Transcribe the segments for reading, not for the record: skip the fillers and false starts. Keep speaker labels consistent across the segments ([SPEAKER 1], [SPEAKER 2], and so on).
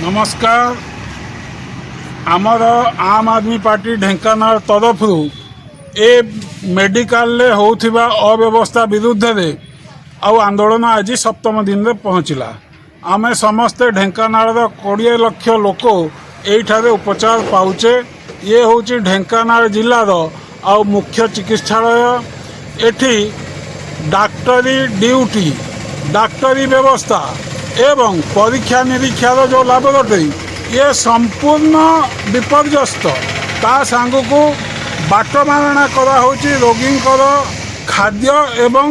[SPEAKER 1] ନମସ୍କାର। ଆମର ଆମ୍ ଆଦମୀ ପାର୍ଟି ଢେଙ୍କାନାଳ ତରଫରୁ ଏ ମେଡ଼ିକାଲରେ ହେଉଥିବା ଅବ୍ୟବସ୍ଥା ବିରୁଦ୍ଧରେ ଆଉ ଆନ୍ଦୋଳନ ଆଜି ସପ୍ତମ ଦିନରେ ପହଞ୍ଚିଲା। ଆମେ ସମସ୍ତେ ଢେଙ୍କାନାଳର 20 ଲକ୍ଷ ଲୋକ ଏଇଠାରେ ଉପଚାର ପାଉଛେ। ଇଏ ହେଉଛି ଢେଙ୍କାନାଳ ଜିଲ୍ଲାର ଆଉ ମୁଖ୍ୟ ଚିକିତ୍ସାଳୟ। ଏଠି ଡାକ୍ତରୀ ଡ୍ୟୁଟି, ଡାକ୍ତରୀ ବ୍ୟବସ୍ଥା ଏବଂ ପରୀକ୍ଷା ନିରୀକ୍ଷାର ଯେଉଁ ଲାବୋରେଟୋରୀ, ଇଏ ସମ୍ପୂର୍ଣ୍ଣ ବିପର୍ଯ୍ୟସ୍ତ। ତା ସାଙ୍ଗକୁ ବାଟମାରଣା କରାହେଉଛି ରୋଗୀଙ୍କର ଖାଦ୍ୟ ଏବଂ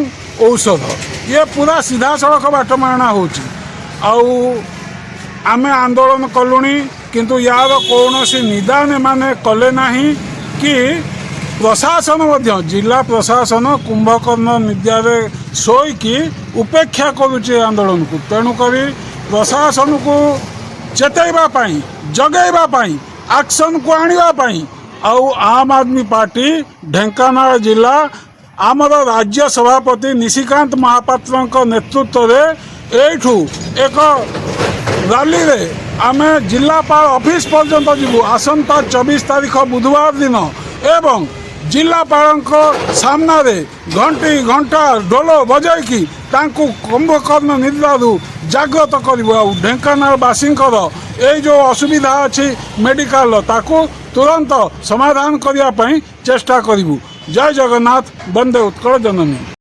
[SPEAKER 1] ଔଷଧ। ଇଏ ପୁରା ସିଧାସଳଖ ବାଟମାରଣା ହେଉଛି। ଆଉ ଆମେ ଆନ୍ଦୋଳନ କଲୁଣି, କିନ୍ତୁ ୟାର କୌଣସି ନିଦାନ ଏମାନେ କଲେ ନାହିଁ କି ପ୍ରଶାସନ ମଧ୍ୟ, ଜିଲ୍ଲା ପ୍ରଶାସନ କୁମ୍ଭକର୍ଣ୍ଣ ନିଦ୍ରାରେ ଶୋଇକି ଉପେକ୍ଷା କରୁଛି ଏ ଆନ୍ଦୋଳନକୁ। ତେଣୁକରି ପ୍ରଶାସନକୁ ଚେତାଇବା ପାଇଁ, ଜଗାଇବା ପାଇଁ, ଆକ୍ସନକୁ ଆଣିବା ପାଇଁ ଆଉ ଆମ୍ ଆଦମୀ ପାର୍ଟି ଢେଙ୍କାନାଳ ଜିଲ୍ଲା ଆମର ରାଜ୍ୟ ସଭାପତି ନିଶିକାନ୍ତ ମହାପାତ୍ରଙ୍କ ନେତୃତ୍ୱରେ ଏଇଠୁ ଏକ ରାଲିରେ ଆମେ ଜିଲ୍ଲାପାଳ ଅଫିସ ପର୍ଯ୍ୟନ୍ତ ଯିବୁ ଆସନ୍ତା 24 ତାରିଖ ବୁଧବାର ଦିନ ଏବଂ ଜିଲ୍ଲାପାଳଙ୍କ ସାମ୍ନାରେ ଘଣ୍ଟି, ଘଣ୍ଟା, ଢୋଲ ବଜାଇକି ତାଙ୍କୁ କୁମ୍ଭକର୍ଣ୍ଣ ନିଦ୍ରାରୁ ଜାଗ୍ରତ କରିବୁ। ଆଉ ଢେଙ୍କାନାଳବାସୀଙ୍କର ଏଇ ଯେଉଁ ଅସୁବିଧା ଅଛି ମେଡ଼ିକାଲର, ତାକୁ ତୁରନ୍ତ ସମାଧାନ କରିବା ପାଇଁ ଚେଷ୍ଟା କରିବୁ। ଜୟ ଜଗନ୍ନାଥ, ବନ୍ଦେ ଉତ୍କଳ ଜନନୀ।